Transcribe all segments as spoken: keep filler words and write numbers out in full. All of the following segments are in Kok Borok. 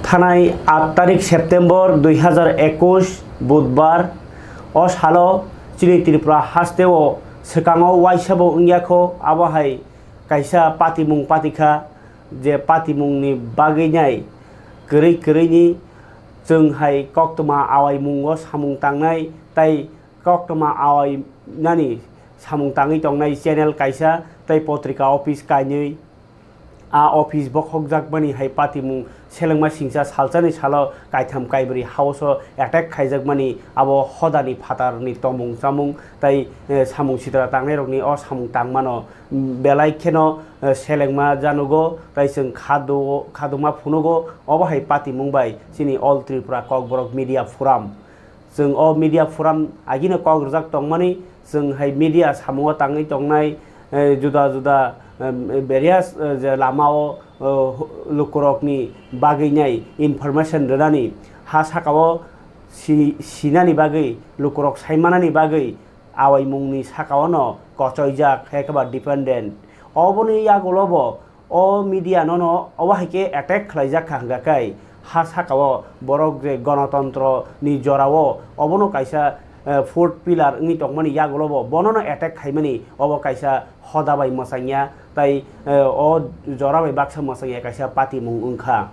Thanai aat tarik September dui hazar ekush Budbar, o salo chini Tripura hasteo swkango waisabo wngya kho, abo hai kaisa patimung patikha, je patimungni bagwi nai kwrwi kwrwini chwng hai koktwma awaimungo samung tangnai tei koktwma awainani samung tangwi tongnai channel kaisa tei potrika office kainwi. A office bokhokjakmani hai patimung selengma singcha salsani salo kaitham kaibrwi house-o attack khaijakmani abo hodani phatarni tomung chamung tei, eh, samung sitra tangnairokni o samung tangmano, mm, belai kheno, eh, selengma janugo tei chwng khadu-, khaduma phunugo obo hai patimung bai chini All Tripura Kokborok Media Forum. Chwng o media forum agino kok rwjak tongmani, chwng hai media samungo tangwi tongnai, eh, juda juda, em, various, eh, je lamao, eh, lukurokni bagwi nai information rwnani, ha sakao si-, sinani bagwi, lukurok saimanani bagwi awaimungni sakaono kochoijak, hai khe ba dependent. Oboni yagulo bo o media no no obo hai khe attack khlaijak kha hwnkha khe ha saka o borok je gonotontro ni jora o obono kaisa, eh, fourth pillar wngwi tongmani yagulo bo bono no attack khaimani obo kaisa hoda bai mwchangya tei, eh, o jora bai baksa mwchangya kaisa patimung wngkha.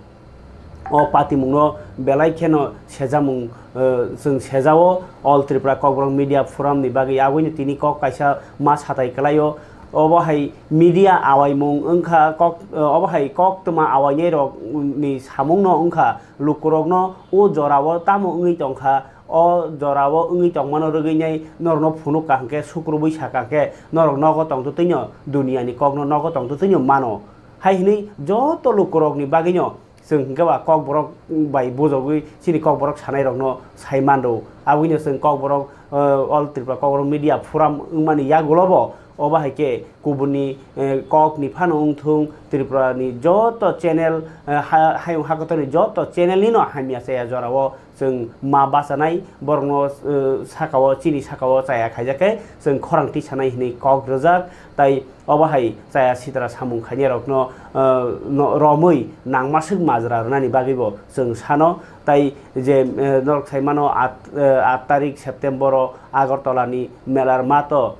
O patimungno belai kheno sejamung, eh, chwng sejao All Tripura Kokborok Media Forum ni bagwi, aboni tini kok kaisa ma satai kwlaio. Obo hai media awaimung wngkha, kok, eh, obo hai koktwma awainai rok ni samungno wngkha, lukurokno o jorao tamo wngwi tongkha, o jorao wngwi tongmano rwgwinai norokno phunuk kaham khe, sukrubwi sa kaham khe, norok nogo tongtwtwino, duniani kokno nogo tongtwtwino mano. Hai hwnwi joto lukurokni bagwino chwng hwnkhe ba Kokborok bai bujogwi chini Kokborok sanairokno sai mano. Aboni chwng Kokborok, eh, All Tripura Kokborok Media Forum wngmani yagulo bo obo hai khe kubuni, eh, kokni phano wngthung, Tripurani joto channel, eh, ha-, hayung hakotorni joto channel nino hamya chaya jorao chwng ma bachanai borokno, eh, sakao, chini sakao chaya khaijak khe chwng khorang tisanai hwnwi kok rwjak. Tai obo hai chaya sitra samung khainai rokno, eh, no, romwi nangmaswk majra rwnani bagwi bo chwng sano. Tai je, eh, norok sai mano at, eh, at tarik September o Agartala ni melar mato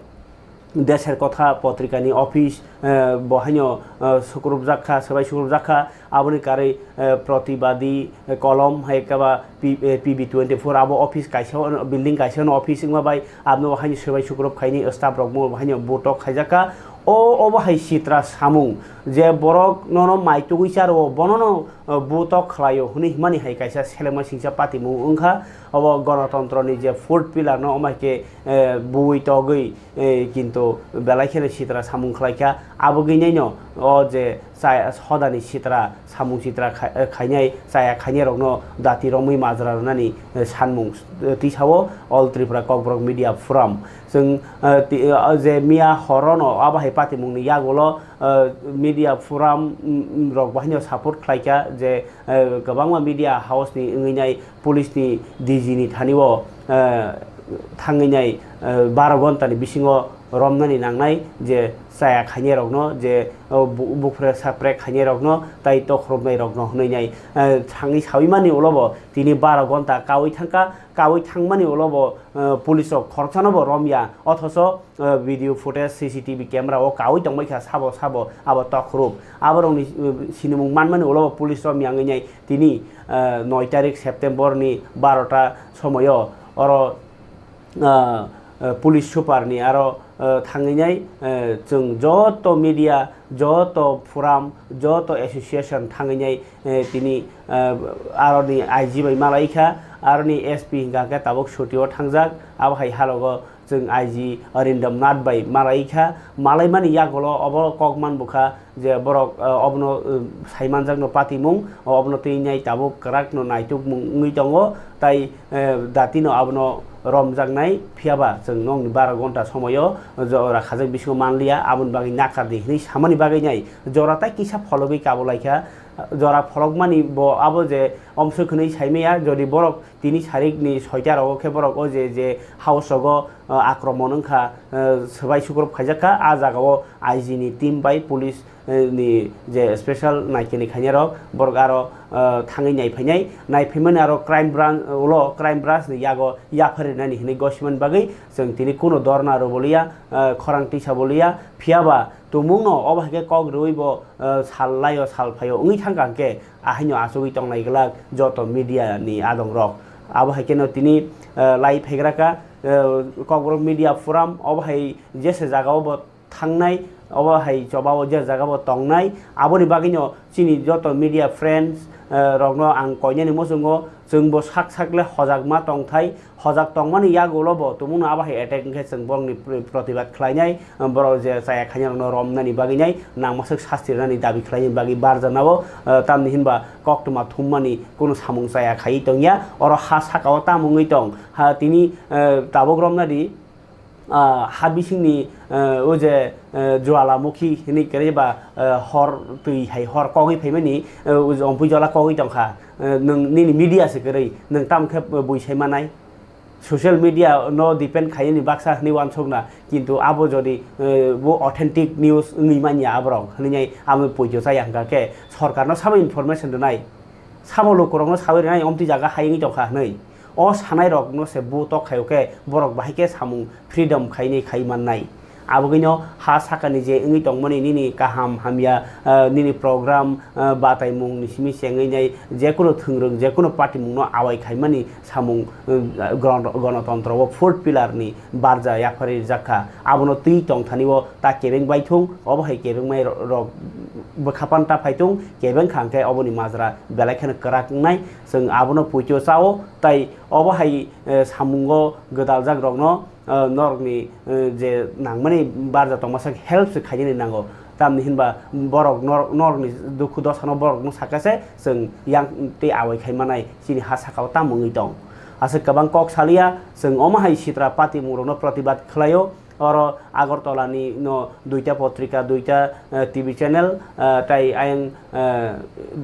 Desher Kotha potrika ni office, eh, bo haino, eh, sukrupjak kha, swbai sukrupjak kha. Aboni karwi, eh, Pratibadi, eh, Kolom hai khe ba P-, eh, P B twenty four abo office kaisa, building kaisa no office wngma bai, aboni bo haino swbai sukrup khaini staff rok bo haino butok khaijak kha. O, obo hai sitra samung je borok nono mai tugwi charo, bono no, eh, butok khlaio hwnwi himani hai kaisa selengma singcha patimung wngkha. Obo gonotontro ni je fourth pillar no omo hai khe, eh, buwi togwi, eh, kintu belai kheno sitra samung khlai kha. Abo gwi naino o je chaya hodani sitra, samung sitra khai-, eh, khainai, chaya khainai rokno dati romwi majra rwnani, eh, sanmung, eh, tisao All Tripura Kokborok Media Forum. Chwng, eh, ti-, eh, je miya horono abo hai patimungni yagulo, eh, Media Forum, mm, mm, rok bo haino support khlaikha je, eh, kwbangma media house ni wngwi nai police ni D G ni thani o, eh, thangwi nai, eh, baro ghonta ni bisingo romnani nangnai je chaya khainai rokno, je, oh, bu-, buphre sapre khainai rokno, tai tokhorobnai rokno hwnwi nai, eh, thangwi sawi mani ulo bo tini baro ghonta kawi thangkha, kawi thangmani ulo bo, eh, police rok khoroksano bo romya, othoso, eh, video footage, C C T V camera o kawi tongbai kha sabo sabo abo tokhorop. Aborokni, eh, sinimung manmani ulo bo police romya wngwi nai tini, eh, noi tarik September ni barota somoyo oro ah, ah, police super ni aro, ah, thangwi nai, ah, chwng joto media, joto forum, joto association thangwi nai, eh, tini, ah, aroni I G bai malai kha, aroni S P hingka khe tabuk suti o thangjak, abo hai halogo chwng I G Arindam Nath bai malai kha, malai mani yagulo obo kok man bukha, je borok, eh, obono, eh, saimanjakno patimung, obono twi nai tabuk kwrakno naitukmung wngwi tongo, tai, eh, datino abono romjaknai, phiyaba chwng nokni bara gonta somoio jora khajak bisingo manliya, aboni bagwi nakardi hwnwi samani bagwi nai jora tai kisa phologwi kabulaikha, jora pholokmani bo abo je omswk hwnwi saimaya, jodi borok tini sarikni soita rogo khe borok o je, je house rogo, ah, akromon wngkha, ah, swbai sukrop khaijakha, ah jagao I G ni team bai police, eh, ni je special naikeni khainai rok, borok aro, ah, thangwi naiphainai, naiphaimani aro crime branch, ulo crime branch ni yago yapharwi rinani hinwi gosimani bagwi chwng tini kuno dorna rwboliya, ah, khorang tisa boliya, phiyaba tumungno obo hai khe kok rwui bo, ah, sal laio sal phaio wngwi thangkha hwnkhe, ahaino achugwi tongnai glak joto media ni adong rok. Abo hai kheno tini, eh, lai phegra kha, eh, Kokborok Media Forum, obo hai jesa jaga o bo thangnai, obo hai choba o je jaga bo tongnai. Aboni bagwi no chini joto media friends, eh, rok no ang koinani muchungo, chwng bo sak sak le hojak ma tongthai, hojak tongmani yagulo bo tumungno abo hai attack wngkhe chwng borokni pro-, protibad khlainai, borok je chaya khainai rokno romnani bagwi nai nangmaswk sasti rwnani dabi khlainani bagwi barjanao, eh, tamni hinba koktwma thummani kunu samung chaya khaiwi tongya, oro ha sakao tamo wngwi tong, ha tini, eh, tabuk romnadi, ah, ha bisingni, eh, o je, eh, Jwalamukhi hinwi kwrwi ba, eh, hor twi hai hor kogwi phaimani, eh, o je ompui jola kogwi tongkha, eh, nwng nini media se kwrwi, nwng tamo khe bui sai manai? Social media no depend khainani baksa hinwi uansukna, kintu abo jodi, eh, bo authentic news wngwi manya aborok hinwi amo poito chaya hwnkha khe sorkarno sabo information rwnai, sabo lukurokno sawi rwnai omtwi jaga hai wngwi tongkha hinwi. O sanairokno se bo tok khaio khe borok bahai khe samung freedom khainai khai mannai. Abogwino ha sakani je wngwi tongmani nini kaham hamya, ah, nini program, ah, bataimung ni simi se wngwi nai, jekunu thwngrwng, jekunu patimungno awai khaimani samung, ah, gron-, gonotontro o fourth pillar ni barja yapharwi rijak kha. Abono twi tongthani o ta kebeng bai thung, obo hai kebeng mai ro-, rok bwkha panta phai thung, kebeng kha hwnkhe oboni majra belai kheno kwrak wngnai. Chwng abono poito chao, tai obo hai, eh, samungo gwdaljak rokno, eh, norokni, eh, je nangmani barja tongma sak help se khainani nango. Tamni hinba borok nor-, norokni dukhu dosano borokno sakha se chwng yang tei awai khai manai chini ha sakao tamo wngwi tong. Aswk kwbang kok saliya, chwng omo hai sitra patimung rokno protibad khlaio. Oro Agartala ni no duita potrika, duita, eh, T V channel, eh, tai ayang, eh,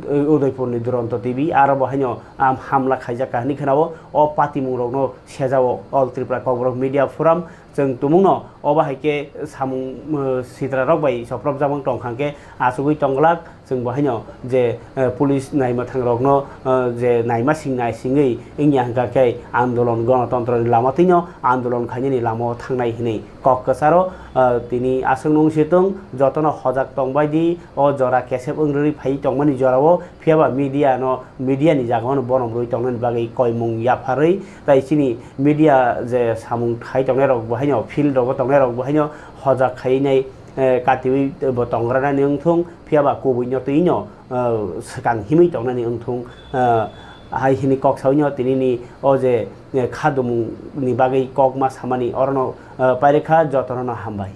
Udaipur ni Duronto T V, aro bo haino, am, hamla khaijak kha hinwi khwnao. O patimung rokno sejao All Tripura Kokborok Media Forum. Chwng tumungno obo hai khe samung, eh, sitra rok bai soprop jamang tong kha hwnkhe achugwi tong glak. Chwng bo haino je, eh, police naima thang rokno, eh, je naima sing nai singwi wngya hwnkha khe andolon, gonotontro ni lama twino andolon khainani lama o thangnai hinwi kok kwcharo, eh, tini aswk nung si tong, jotono hojak tong bai di, o jora kesep wng rwui phai tongmani jorao, phiyaba media no, media ni jaga no borom rwui tongnani bagwi koimung yapharwi, tai chini media je samung khai tongnai rok bo haino, field rogo tongnai rok bo haino hojak khai nai, eh, katiui bo tong granani wng thung, phiyaba kubui no twi no, eh, swkang himwi tongnani wng thung, eh, hai hini kok saui no tini ni o je, eh, khadumung ni bagwi kok ma samani orono, eh, pairikha jotono no hambai.